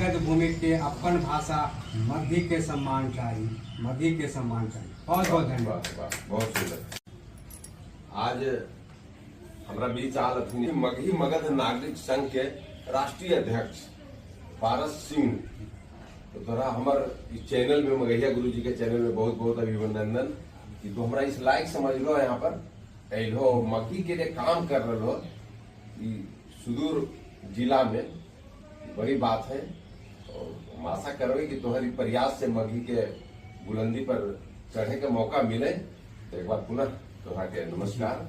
मगध भूमि के अपन भाषा मगही के सम्मान चाही, मगही के सम्मान चाही। बहुत बहुत धन्यवाद। वाह वाह, बहुत सुंदर। आज हमरा बीच आल हथिन मगही मगध नागरिक संघ के राष्ट्रीय अध्यक्ष पारस सिंह। तो तोरा हमर इस चैनल में, मगहिया गुरु जी के चैनल में बहुत बहुत अभिनंदन कि तू हमरा इस लायक समझ लो, यहाँ पर अलो, मगही के लिए काम कर रहे हो ई सुदूर जिला में, बड़ी बात है। और हम आशा करबे कि तोहर ई प्रयास से मगही के बुलंदी पर चढ़े के मौका मिले। तो एक बार पुनः तोहरा के नमस्कार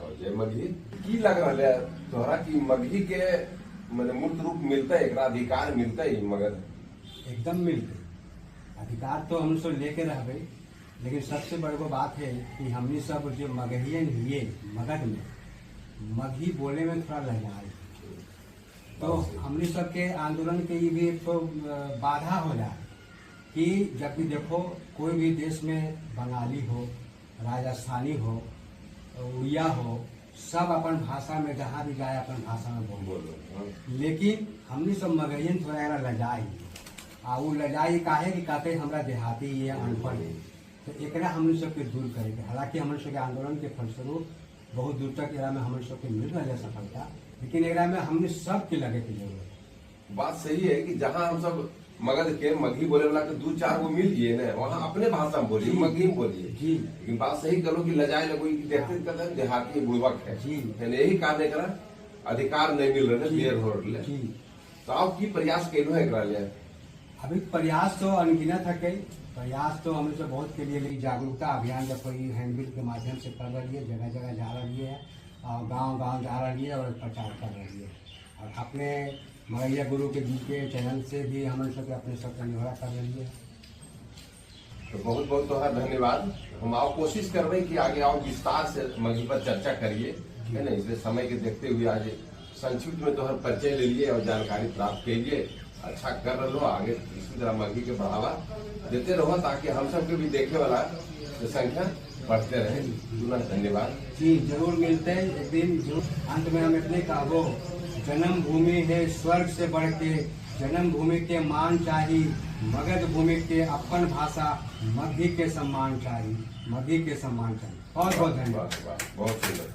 और जय मगही। की लग रहा है तोहरा कि मगही के माने मूर्त रूप मिलता है, एकरा अधिकार मिलता है मगध? एकदम मिलते। अधिकार तो हम सब लेके रहबे, लेकिन सबसे बड़गो बात है कि हमनी सब जो मगहियन हिए, मगध में मगही बोले में थोड़ा लजाए, तो हमनी सबके आंदोलन के ये भी एक तो बाधा हो जाए कि जब भी देखो कोई भी देश में बंगाली हो, राजस्थानी हो, उड़िया हो, सब अपन भाषा में जहाँ भी जाए अपन भाषा में बोले। बोलो, हाँ। लेकिन हमनी सब मगहियन थोड़ा एकरा लजाई, आ उ लजाई काहे कि कहते हमरा देहाती ये अनपढ़ है। तो एकरा हमनी सबके दूर करेके, हालांकि हमन सबके आंदोलन के फलस्वरूप बहुत दूर तक एकरा में हमन सबके मिल रहा है सफलता, लेकिन एकरा में हमने सबके लगे के जरूरत है। बात सही है कि जहाँ हम सब मगध के मगही बोले वाला के दो चार गो मिल जिए ना, वहाँ अपने भाषा में बोलिए, मगही में बोलिए। लेकिन बात सही करो कि लजाए लगो कि देखते कहते देहाती बुड़बक है। यानी यही कारण एकरा अधिकार नहीं मिल रहे, देर हो रहे। तो आप की प्रयास कैलो है एकरा लिए? अभी प्रयास तो अनगिनत है, प्रयास तो हम सब बहुत के लिए, लेकिन जागरूकता अभियान जब कोई हैंडबिल के माध्यम से कर रही है, जगह जगह जा रही है और गांव गांव जा रही है और प्रचार कर रही है। और अपने मगहिया गुरु के जी के चैनल से भी हम सब अपने सबका निहोरा कर रही है। तो बहुत बहुत तोहरा धन्यवाद। हम आओ कोशिश करबे कि आगे आओ विस्तार से मगही पर चर्चा करिए, है ना। इसलिए समय के देखते हुए आज संक्षिप्त में तोहर परिचय ले लिए और जानकारी प्राप्त कीजिए। अच्छा कर रहे हो, आगे इसी तरह मगही के बढ़ावा देते रहो ताकि हम सबके भी देखे वाला जो संख्या बढ़ते रहे। पुनः धन्यवाद। जी जरूर, मिलते हैं एक दिन जरूर। अंत में हम इतने कहबो, जन्म भूमि है स्वर्ग से बढ़ के, जन्म भूमि के मान चाही, मगध भूमि के अपन भाषा मगही के सम्मान चाही, मगही के सम्मान चाही। बहुत बहुत धन्यवाद। वाह वाह, बहुत सुंदर।